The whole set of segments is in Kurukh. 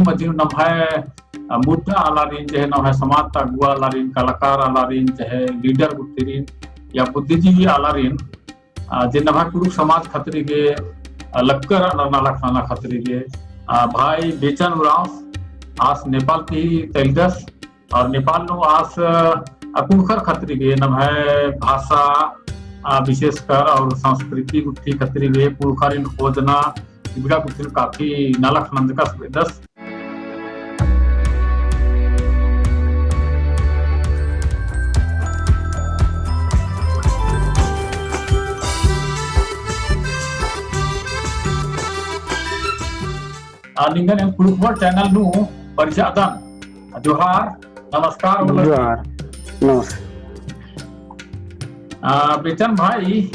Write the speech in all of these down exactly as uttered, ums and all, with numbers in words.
मझी नू नम्है, अ, मुद्दा आलारिन, चाहे नम्है समाज ता अगुवा आलारिन, कलाकार आलारिन, चाहे leader गुट्ठिरिन, या बुद्धिजीवी आलारिन, अ, जे नम्है कुँड़ुख़ समाज खतरी गे, अ, लक्कर नलख नना खतरी गे, अ, भाई बेचन उराँव, आस नेपाल ती तलदस, और नेपाल नू आस, अ, कुँड़ुख़र खतरी गे नम्है भाषा, अ, विशेषकर और संस्कृति गुट्ठी खतरी गे कुँड़ुख़रिन खोजना, इबड़ा गुट्ठी काफी नलख नंजकस बेद्दस। आ, निंगन एम कुँड़ुख़ World channel नू परिछादन। जोहार, नमस्कार, बोला। जोहार, नमस्कार। आ, बेचन भाई,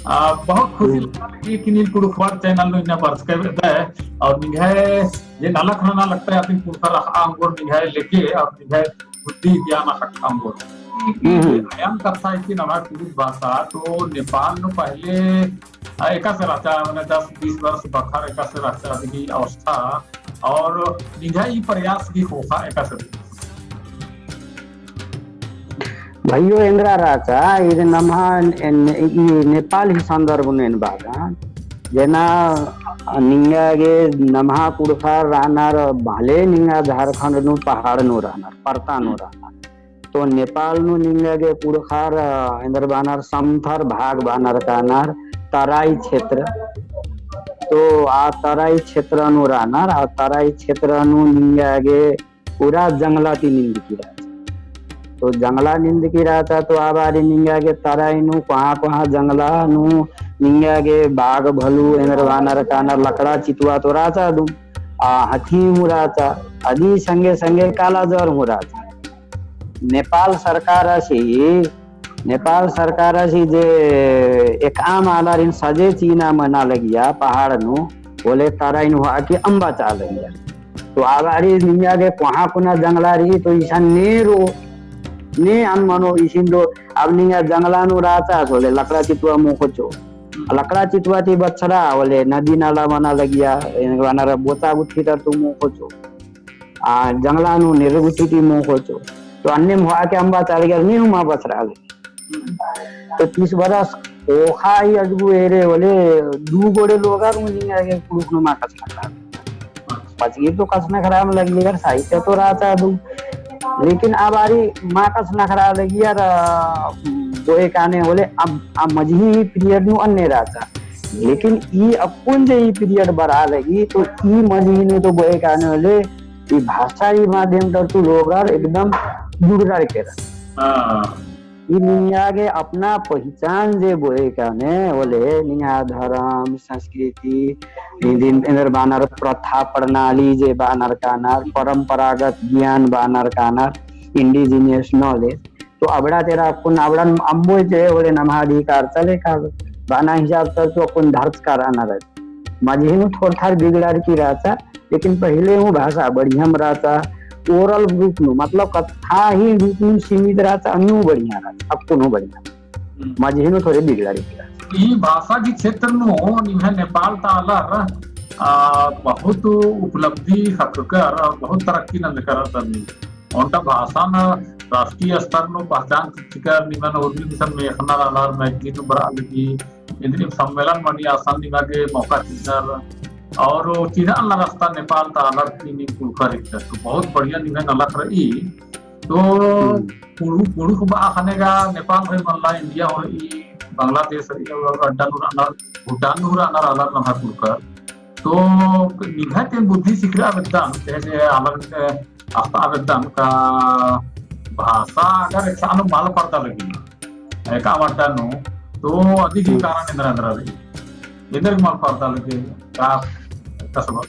आ, बहुत खुशी हम्म। लगा लगी कि नीन कुँड़ुख़ World channel नू इन्ना बरचकय बेद्दय, और निंग्है जे नलख नना लगता है, अदिन कुँड़ुख़र अख़आ ओंगोर निंग्है लेके, और निंग्है बुद्धि ज्ञान अख़आ ओंगोर। हम्म। अयंग कत्था है कि नम्है कुँड़ुख़ भाषा तो नेपाल नू पहले आ, एकासे रहचा, मने दस बीस वर्ष बखर एकासे रहचा, अदिगही अवस्था, और निंग्है ई प्रयास गही ख़ोख़ा एकासे। भइयो एन्दरा रहचा, इद नम्है एन-, ई नेपाल ही संदर्भ नू एन बअदन, जेना निंगा गे नम्है कुँड़ुख़र रअनर, भले निंगा झारखंड नू पहाड़ नू रअनर, परता नू रअनर। तो नेपाल नू निंगा गे कुँड़ुख़र, अ, एन्दर बअनर समथर भाग बअनर कानर तराई क्षेत्र। तो आ तराई क्षेत्र नू रअनर, आ तराई क्षेत्र नू निंगा गे पूरा जंगला ती निंदकी रहचा। तो जंगला निंदकी रहचा, तो आ बारी निंगा गे तराई नू कोहाँ कोहाँ जंगला नू निंगा गे बाघ भलू एन्दर बअनर कानर लकड़ा चितुआ तो रहचा अदिन, आ हथी हूँ रहचा, अदी संगे संगे काला जर हूँ रहचा। नेपाल सरकारसी, नेपाल सरकारसी जे एकअम आलारिन सजे चिअना मना लगिया पहाड़ नू, होले तराइन होआ कि अम्बा चिआ लगिया। तो आ बारी निंगा गे कोहाँ कोना जंगला रई तो इसन ने रओ, ने अनमनो इसिन दो, अब निंगा जंगला नू रहचा होले लकड़ा चितुआ मोख़ोचो। लकड़ा चितुआ ती बछड़ा होले नदी नाला मना लगिया, एन्दर बअनर बोचा गुट्ठी तरतू मोख़ोचो। आ, जंगला नू नेर्र गुट्ठी ती मोख़ोचो। तो अन्नेम होआ के अम्बा चिआ लगिया, ने हूँ मा बछड़ा लगी। तो तीस बरस ख़ोख़ा ही अजगु एरे होले दू गोड़े लोगर हूँ निंगा गे कुँड़ुख़ नू मा कछनखरआ। पचगी तो कछनखरआ लगियर, साहित्य तो रहचा अदिन। लेकिन आ बारी मा कछनखरआ लगियर, अ, बोए काने होले अब, आ मझी ही period नू अन्ने रहचा। लेकिन ई अक्कुन जे ई period बरआ लगी, तो ई मझी नू तो बोए काने होले, ई भाषा ई माध्यम तरतू लोगर एकदम जुड़रआ केरा। हाँ। ई निंगा गे अपना पहिचान जे बोए काने होले, निंगा धरम, संस्कृति, इदिन एन्दर बअनर प्रथा प्रणाली जे बअनर कानर, परंपरागत ज्ञान बअनर कानर, indigenous knowledge। तो अबड़ा तेरा अक्कुन अबड़न अम्बो जे होले नम्है अधिकार चले का बअना हिसाब से तो अक्कुन धरचका रअनर। मझी नू थोर थार बिगड़रकी रहचा, लेकिन पहिले हूँ भाषा बढ़ियम रहचा, oral रूप नू, मतलब कत्था ही रूप नू सीमित रहचा, अन्नु बढ़िया रहचा, अक्कुन हूँ बढ़िया। हम्म। मझी नू थोरे बिगड़रकी रहचा। ई भाषा के क्षेत्र नू निम्है नेपाल ता आलर, आ, बहुत उपलब्धि ख़क्खकर और बहुत तरक्की नंजकर अदर नी। ओन्टा भाषान राष्ट्रीय स्तर नू पहचान चिच्चकर निमन उर्मी मिशन मेख़नर आलर magazine नू बरआ लगी, इन्द्रिम सम्मेलन मनी असन निमा गे मौका चिअनर, और चिन्हना रस्ता नेपाल ता आलर ती नीम कुँड़ुख़र हिकदर। तो बहुत बढ़िया निम्है नलख रई। तो हम्म। कुँड़ुख़, कुँड़ुख़ बआ ख़ने गा नेपाल हूँ मल्ला, इंडिया हूँ रई, बांग्लादेश रई, और अड्डा नू रअनर, भूटान नू रअनर आलर नम्है कुँड़ुख़र। तो निम्है तेन बुद्धि सिखरआ बेद्दन, जैसे आलर अख़तआ बेद्दन का भाषा अगर एकसानु मल परदा लगी, एका अड्डा नू, तो अदी ही हम्म। कारण एन्दरा एन्दरा रई। एन्देरगे मल परदा लगी, का, का सबब?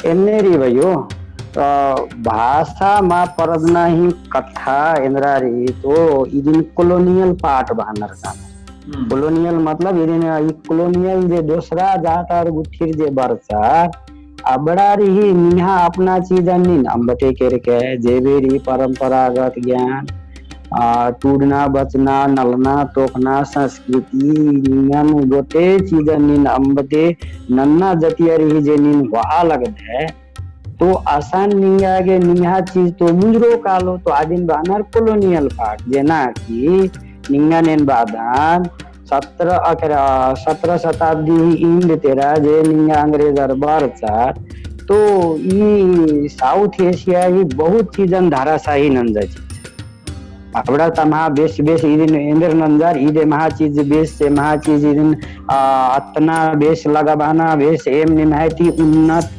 एन्ने रई भइयो, अ, भाषा मा परदना ही कत्था एन्दरा रई, तो इदिन colonial part बअनर का। हम्म। Colonial मतलब इदिन ई colonial जे दोसरा जातर गुट्ठिर जे बरचर, अबड़ार ही निम्है अपना चीजन नीन अम्बते केरके, जे भी रई परंपरागत ज्ञान, आ, टूड़ना, बचना, नलना, तोखना, संस्कृति, निमन गोटे चीजन नीन अम्बते नन्ना जतियर ही जे नीन होआ लगदय, तो असन निंगा गे निंग्है चीज तो मुंजरो कालो, तो आदिन बअनर colonial part, जेना कि निंगन एन बअदन सत्रह, अकरा, सत्रह शताब्दी ही end तेरा जे निंगा अंग्रेजर बरचर, तो ई South Asia ही बहुत चीजन धराशाही नंजा चीज। अबड़ा तम्हा बेस, बेस इदिन एन्देर नंजर, इदे महा चीज बेस, से महा चीज इदिन, आ, अतना बेस लगा बअना, बेस एम निम्है ती उन्नत,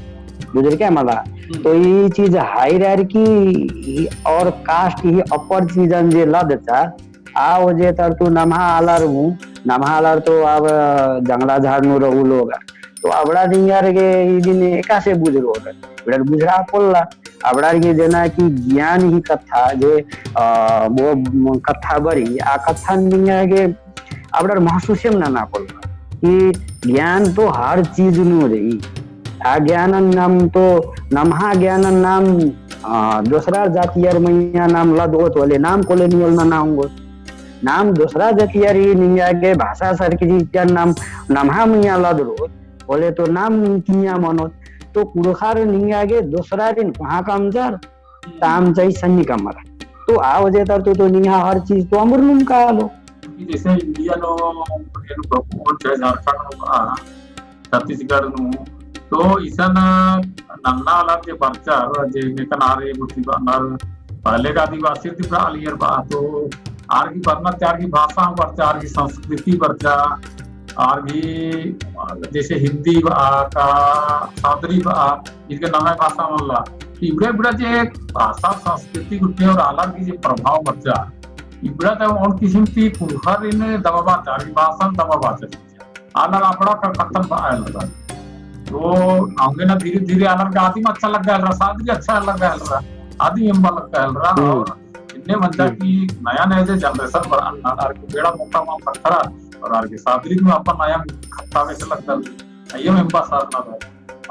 बुझर क्या मला? हम्म। तो ई चीज hierarchy और caste ही upper चीजन जे लदचा, आ वजे तर तो नम्हा आलर हूँ, नम्हा आलर तो अब जंगला झाड़ नू रहू लोग। तो अबड़ा निंगर गे इदिन एकासे बुझरो, अबड़ा बुझरा पोल्ला। अबड़ा गे जेना कि ज्ञान ही कत्था जे, अ, वो कत्था बरी, आ कत्था निंगा गे अबड़ा महसूस एम नना पोल्ला कि ज्ञान तो हर चीज नू रई। आ ज्ञानन नाम तो, नम्हा ज्ञानन नाम, अ, दोसरा जातियर मइय्याँ नाम लदओत होले, नाम colonial नना ओंगोत। नाम दोसरा जातियर ही निंगा गे भाषा सरकी चीजन नाम नम्हा मइय्याँ लदरोत होले तो नाम किइय्याँ मनोत। तो कुँड़ुख़र निंगा गे दोसरारिन कोहाँ कमचर, ताम चाही सन्नी कमर। तो आ वजे तर तो, तो निंगा हर चीज तो अम्बर नुम कालो। जैसे इंडिया नू, एन बकुन चाहे झारखंड नू बा, छत्तीसगढ़ नू, तो इसन नन्ना आलर जे बरचर, जे नेकन आर गुट्ठी बअनर, पहले का आदिवासी ती बरआ लगियर बा, तो आर गही बरना ती आर गही भाषा बरचा, आर गही संस्कृति बरचा, आर गही जैसे हिंदी बा का सादरी बा, इनके नम्है भाषा मल्ला, इबड़ा इबड़ा जे भाषा संस्कृति गुट्ठी और आलर गही जे प्रभाव बरचा, इबड़ा तो ओन किसिम ती कुँड़ुख़रिन दबाबाचर, आर गही भाषान दबाबाचर। आलर अबड़ा का कत्थन बआ हेलरा। तो अवंगे ना धीरे धीरे आलर गे आदिम अच्छा लग्गा हेलरा, सादरी अच्छा लग्गा हेलरा, आदिम एम्बा लग्गा हेलरा। हम्म। और इन्ने मंजा हम्म। कि नया नया जे generation बरआ नन्ना आर गे बेड़ा मोख़ा मल ख़क्खरा और आर गे सादरी में अपन नया ख़त्ता बेसे लग्गा। अइय्यम एम्बा सारना बा।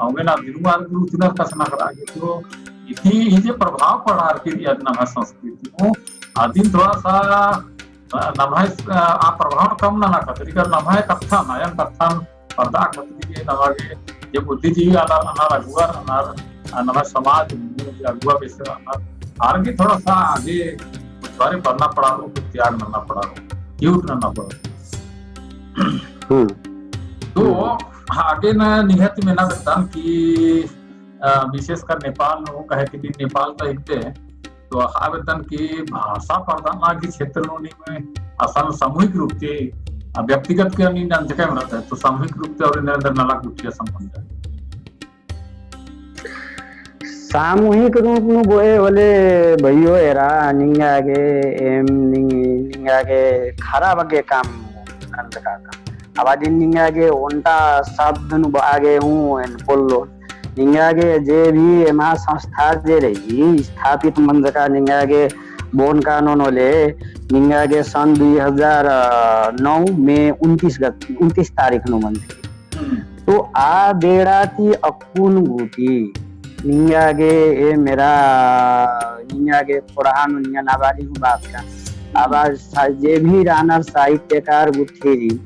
अवंगे ना दिनु आर गुरु चुनर कछनखरआ गे तो इदी ही जे प्रभाव पड़ा आर गे इया नम्है संस्कृति नू आदिम थोड़ा सा नम्है, आ, आ प्रभाव कम नना खतरी कर नम्है कत्थन, नयन कत्थन परदआ खतरी के नमा गे जे बुद्धिजीवी आलर अनर अगुवर अनर, आ, नम्है समाज नू जे अगुवा बेसे अनर, आर गे थोड़ा सा आगे बारे बढ़ना पड़ा रओ, कुछ त्याग नना पड़ा रओ, cute नना पड़ा रओ। हम्म। तो आगे न निंग्है ती मेना बेद्दन कि, आ, विशेषकर नेपाल नू, कहे कि नीन नेपाल ता हिकदय, तो अख़आ बेद्दन कि भाषा परदना गही क्षेत्र नू नीम असन सामूहिक रूप ती, आ, व्यक्तिगत के नीन नंजकय रअदय, तो सामूहिक रूप ती और एन्देर एन्देर नलख गुट्ठी असन मंजा। सामूहिक रूप नू बओय होले भइयो एरा निंगा गे एम नि-, निंगा गे खराब गे काम नंजका का। अब अदिन निंगा गे ओन्टा शब्द नू बआ गे हूँ एन पोल्लोन। निंगा गे जे भी एम्है संस्था जे रई स्थापित मंजका निंगा गे बओन कानोन होले निंगा गे सन दुई हजार नौ मई उनतीस गत, उनतीस तारीख नू मंजकी। हम्म। तो आ बेड़ा ती अक्कुन गूटी निंगा गे एम एरा निंगा गे कोड़हा नू निंगा नबारी हूँ बाचका। अब आ सा-, जे भी रअनर साहित्यकार गुट्ठी रई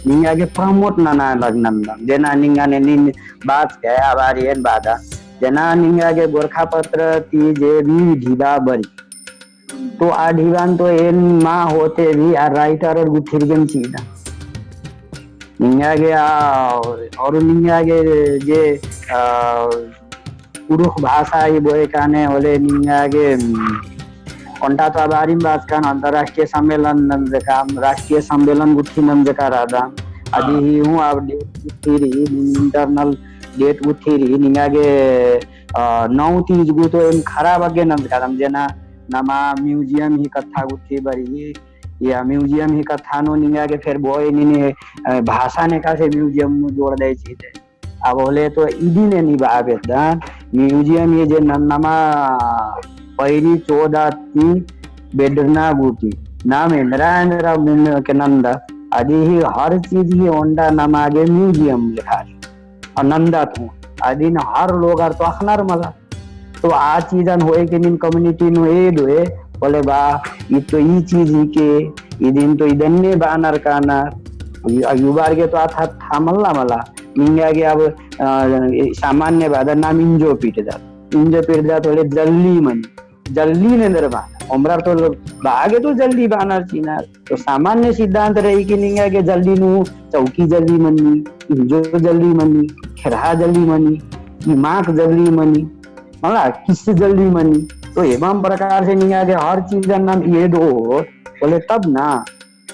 निंगा गे promote नना लगनंदम। जेना निंगा ने नीन बाचकय, आ बारी एन बअदन। जेना निंगा गे गोरखापत्र ती जे भी ढिबा बरी। तो आ ढिबान तो एन मा होते भी आ writer और गुट्ठिर गेम चिअदन। निंगा गे आ, और, और निंगा गे जे, आ, कुँड़ुख़ भाषा ही बओय काने होले निंगा गे, उम, ओन्टा तो आ बारिम बाचकन अंतर्राष्ट्रीय सम्मेलन नंजका, राष्ट्रीय सम्मेलन गुट्ठी नंजका रअदन। अदी हाँ। ही हूँ अब date गुट्ठी रई, internal date गुट्ठी रई, निंगा गे, अ, नौ तीज गू तो एम खराब गे नंजकादम, जेना नमा museum ही कत्था गुट्ठी बरी, या museum ही कत्था नू निंगा गे फेर बओय नीन, अ, भाषान एकासे museum नू जोड़दय चिअदय। अब होले तो इदिन एन बआ बेद्दन, museum ही जे न-, नमा पइरी चोदा ती बेडरना गूटी, नाम एन्दरा एन्दरा मुन्ने के नंदा, अदी ही हर चीज ही ओन्टा नमा गे museum लेखा। और नंदत हूँ, अदिन हर लोगर तो अख़नर मला। तो आ चीजन होय के नीन community नू एदोय, होले बा, ई तो ई चीज ही के, इदिन तो इदन्ने बअनर कानर, यु-, युबार गे तो आ था, था मल्ला मला, निंगा गे अब, अ, सामान्य बअदर नाम इंजो पीटदत। इंजो पिरदा तो होले जल्ली मनी, जल्ली नेंदर बा, ओमरर तो बआ गे तो जल्ली बअनर चिअनर। तो सामान्य सिद्धांत रई कि निंगा गे जल्ली नू चौकी जल्ली मनी, इंजो जल्ली मनी, खेरहा जल्ली मनी, इमाक जल्ली मनी, मला किस जल्ली मनी। तो एवं प्रकार से निंगा गे हर चीजन नाम ये दो बोले तब ना।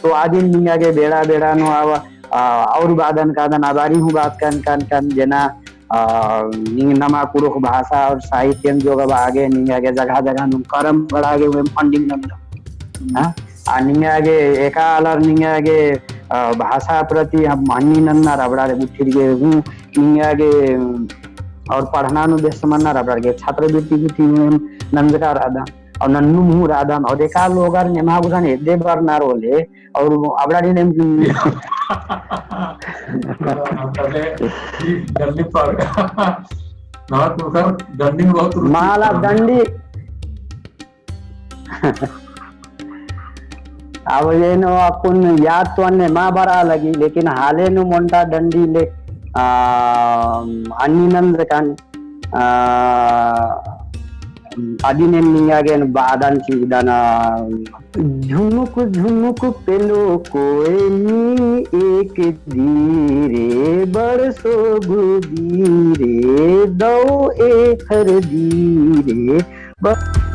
तो आदिन निंगा गे बेड़ा बेड़ा नू आवा, आ, और बादन कादन आ बारी हूँ बात कन, कन, कन, जेना, आ, निंग नमा कुँड़ुख़ भाषा और साहित्यन जोगबआ गे निंगा गे जगह जगह नू करम गड़ा गे हुए funding नन्ना। हाँ? आ निंगा गे एका आलर निंगा गे, आ, भाषा प्रति हम अन्नी नन्ना रबड़ा रे गुट्ठिर गे हूँ निंगा गे, और पढ़ना नू बेस मन्ना रबड़ा गे छात्रवृत्ति गुट्ठी हूँ नंजका रअदन। और नन्नुम हूँ रअदन, और एका लोगर नेम्हा गुसन एदे बरनर होले, और अबड़ा दिन एम तले, ई जल्दी पढ़। नवा कुकर डंडी बहुत रुचि माला है। डंडी। अब ये नो अक्कुन याद तो अन्ने मा बरआ लगी, लेकिन हाले नु मोन्टा डंडी ले, आ, अन्नी नंजकन, आ, अदिन एन निंगा गे एन बादन चिअदन। झुनुक झुनुक पेलो कोयली एक धीरे बरसो गुदीरे दौ एथर धीरे ब-